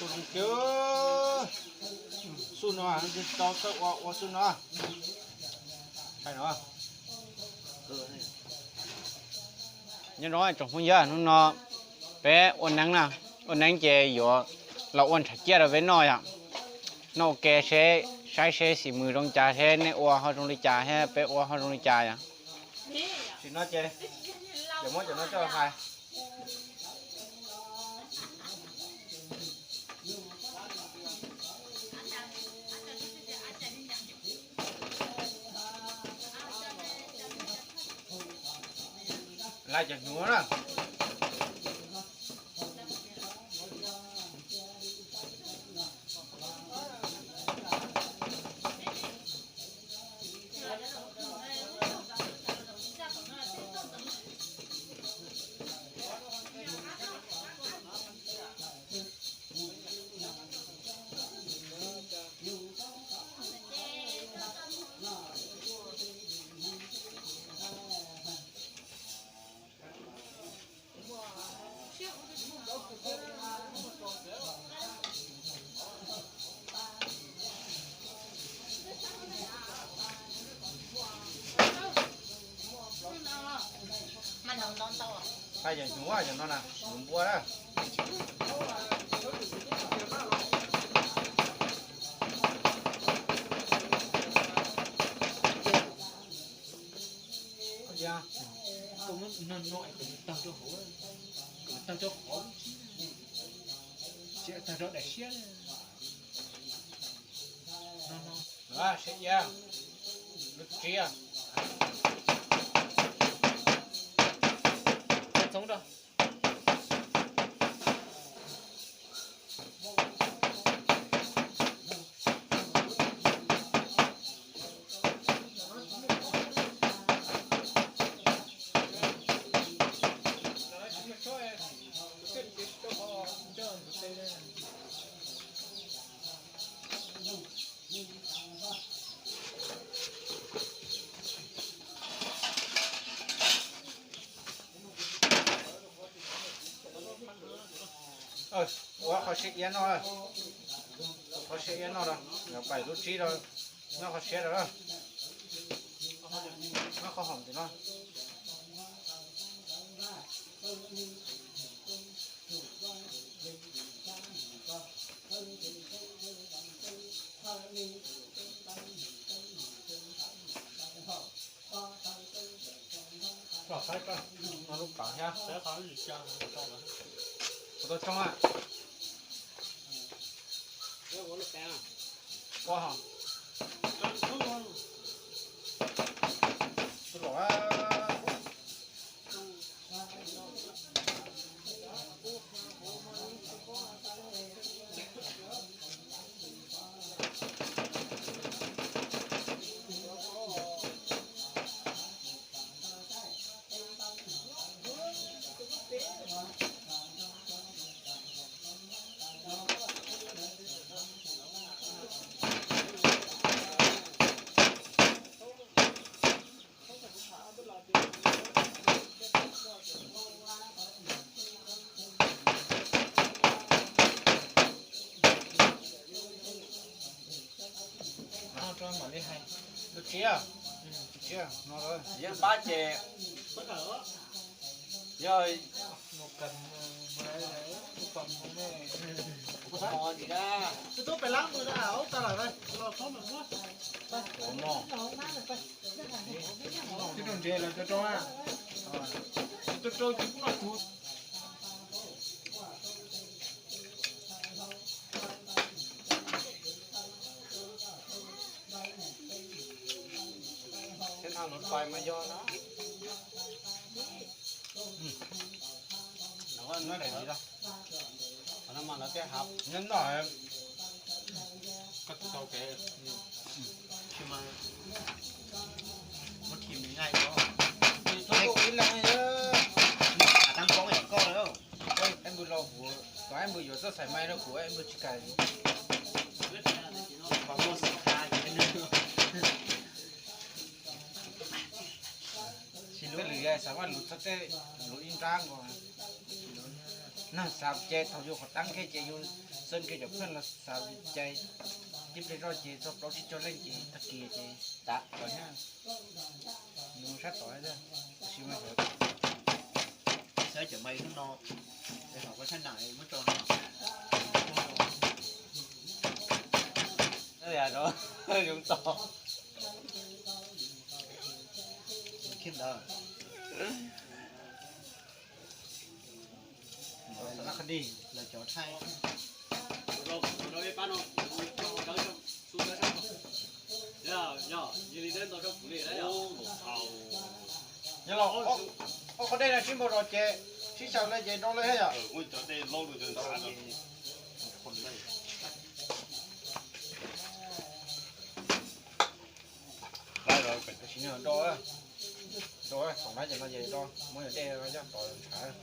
Zoo kiag, xub no tau txawj ua ua xub no. Hais no. Nyob zoo tsoom phooj ywg, hnub no peb ua neeb na, ua neeb ces yuav los ua ntshav ciaj rau peb noj yom. Noj ua ke seb, saib seb xim mws zoo cas, seb nej ua ho zoo li cas thiab peb ua ho zoo li cas yom. Sim no ces yuav muab cov no coj los hais. Lawv cov hnyuv na. Hais cov hnyuv, cov no na, hnyuv npua na. Tawg rau hauv, tawg rau daim siab. Siab ia, lub tsiab. Txoov rau. Ua qhov siab iab no, qhov siab iab no, pais lub tsib rau, noj qhov siab rau, noj qhov hauv ntawm no. Los saib koj no lub pam thiab. Kuv tau tsoo a. Ua ho. Tus laus a. Yeej pab ces yog tus tub pem lab mus, ub tag lawm, los txhob mus muab. Tus rau ntsev los rau rau, tus rau rau ces kuv noj kuv. Tes thaj luv fais mas yog na. Nyob daim ntsis los, qhov no mas lawv tej hav nyob noj. Koj tus tau kev, tsis mas muab thim nws nqaij os. Ib leeg, a tab poob yam koj lawm. Ib npws los kuv, kom ib npws yuav txoj xaim mais rau kuv, ib npws tsis kam. Tej lwm xav vaj lus txog tej lus ib nrab nkaus. Nag xav cai thaum yus qhov tab nqhe ces yus xeeb kiag cov pheej los xav cai. Tib pliag zoj ces txog plaub tsib caug leej ces tag kis ces tas lawm thiab. Nws sab tod thiab, tab sis mas xav cov mais hnub no, es hom koj tshaj nam muab tso no. Yog rau yoov tos. Khiab ntawd. Lawv cov thaij. Yog los ob qhov dej no sib npaug zog ces sib xyaw lawm ces do lawm thiab yom. Tab sis do, do thaum no ces no ces do muab yog dej yog tod ntshav.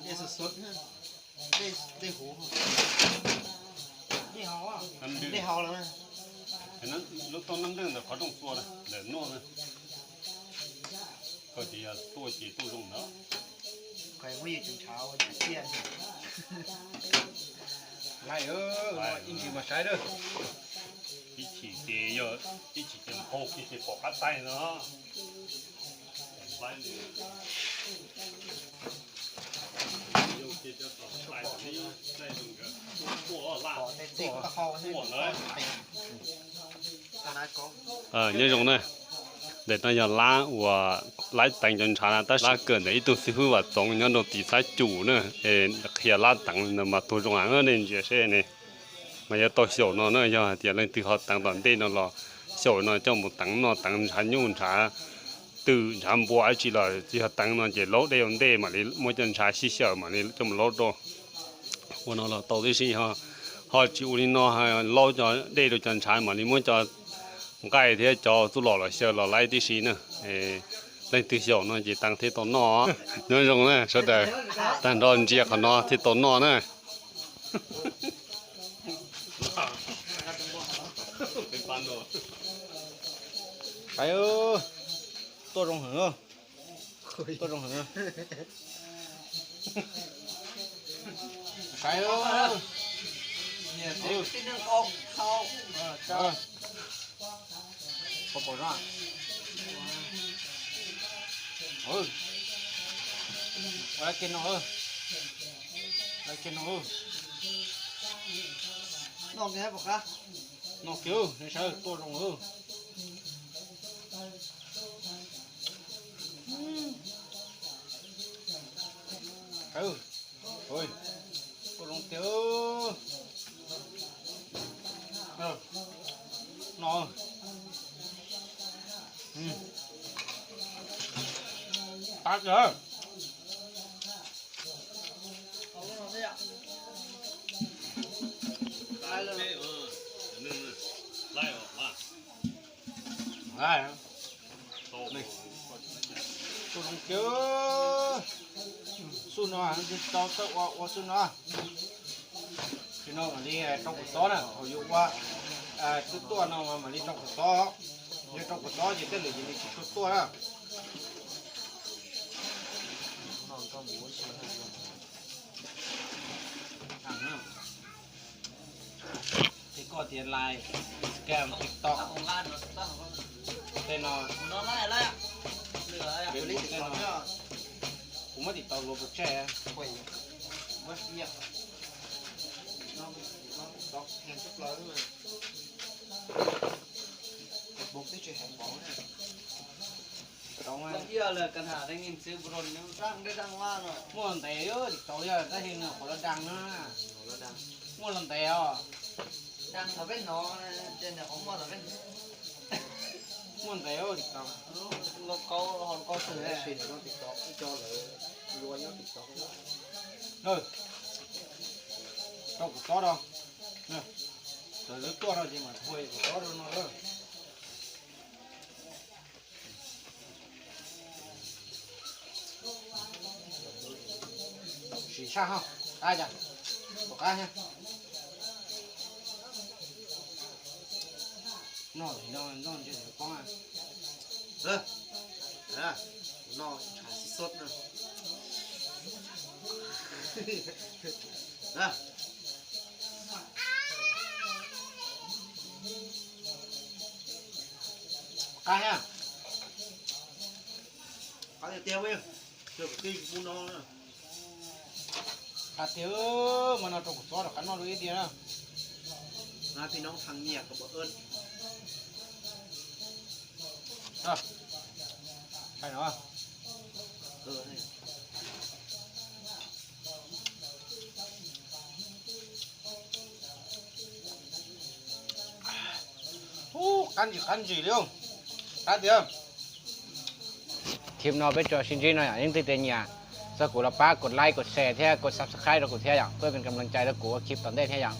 Dej sut sut, dej huv, dej haus lawm. Lub toj neeb nteej ntawm qhov rooj tua ntawm nuaj, koj tias yog tuaj ces tuaj zoo ntawd. Muab yus cov ntshav ua ntshav ciaj. Laiv, ib ntsis mas saib lawm. Ib chim ces yog ib chim ces nphau kiag ces pom qab taig no. Nyob zoo na, ntawm no yog lab uas lab teev cov ntshav na, tab sis lab kawm ntawm ib tug xib fwb Vam Txoov nyob rau tim Xab Cum na, es qhia lab teev ntawd mas tuag zoo heev, nej ntsia seb ne. Mas yuav tau xyaum no na, yog hais tias leej twg ho teev tom ntej no los xyaum no coj mus teev noj teev ntshav nyuj ntshav twm ntshav npua dab tsi los yog teev no ces laub dej ua ntej mam li muab cov ntshav sib xyaw mam li coj mus laub rau. Ua no los tau tib si, ho tsis ua li no laub cov dej rau cov ntshav mam li muab cov nqaij thiab cov txuj lom los xyaw los laib tib si na. Leej twg xyaum no ces teev thiaj tau noj. Nyob zoo na sawv daws, tag nrho ntsia qhov no thiaj tau noj na. Saib, tuaj zoo heev, tuaj zoo heev. Saib, pom zoo. Lawv kiag no, lawv kiag no. No kiag, saib tuaj zoo. Tuaj zoo tiag. No. Qab tiag. Tuaj zoo kiag. Xub no tsis tau txawj ua, ua xub no. Tsis no mam li rau kua txob na, thaum yus ua twb tuaj no mas mam li rau kua txob. Yog rau kua txob ces tej lwm ces nws tsis tshua tuaj na. Ces koj tias like, subscribe TikTok. Tej no, kuv muab tim tau luag pus tseg. Muaj ntev, tim tau yog tab sis nws qhuav los daag no. Muaj los ntev os. Muaj ntev os, tim tau. Rau kuv txob rau. Txawm lawv tuaj no ces mam thuav kuv txob rau no lawm. Tsis sab ho, qab cas, tus qab thiab. Noj no noj ntse poob. Noj ntshav xib xub na. Qab thiab. Qab tiag tiag, yog kuv tij mus no. Qab tiag, mas no rau kuv txob rov qab noj dua ib diav na. Nói với nóng thăng nhiệt của bờ ơn. Hais no. Ub, qab ntsis qab ntsis li. Qab tiag. Clip no peb tso sib ntsib no yom, leej twg tias nyiam, txog kuv los pab kos like kos share thiab kos subscribe rau kuv thiab yom, ua pes kam lees cai rau kuv ua clip tom ntej thiab yom.